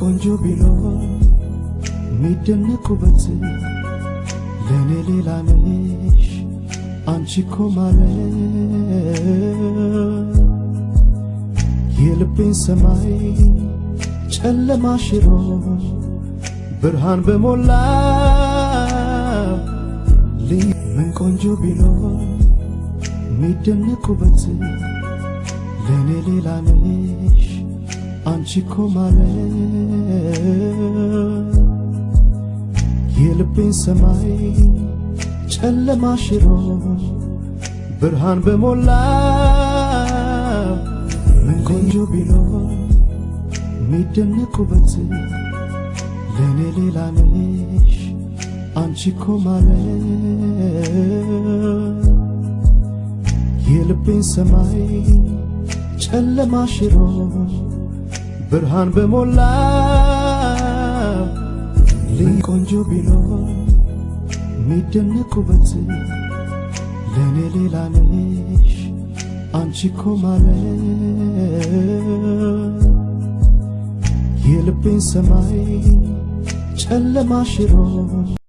ቆንጆ ቢኖር ሚደነቅ ውበት፣ ለእኔ ሌላ ነሽ አንቺ እኮ ማለት። የልቤን ሰማይ ጨለማ ሽሮ ብርሃን በሞላ። ምን ቆንጆ ቢኖር ሚደነቅ ውበት፣ ለእኔ ሌላ ነሽ አንቺ እኮ ማለት። የልቤን ሰማይ ጨለማ ሽሮ ብርሃን በሞላ። ምን ቆንጆ ቢኖር ሚደነቅ ውበት፣ ለእኔ ሌላ ነሽ አንቺ እኮ ማለት። የልቤን ሰማይ ጨለማ ሽሮ ብርሃን በሞላ። ምን ቆንጆ ቢኖር ሚደነቅ ውበት፣ ለእኔ ሌላ ነሽ አንቺ እኮ ማለት። የልቤን ሰማይ ጨለማ ሽሮ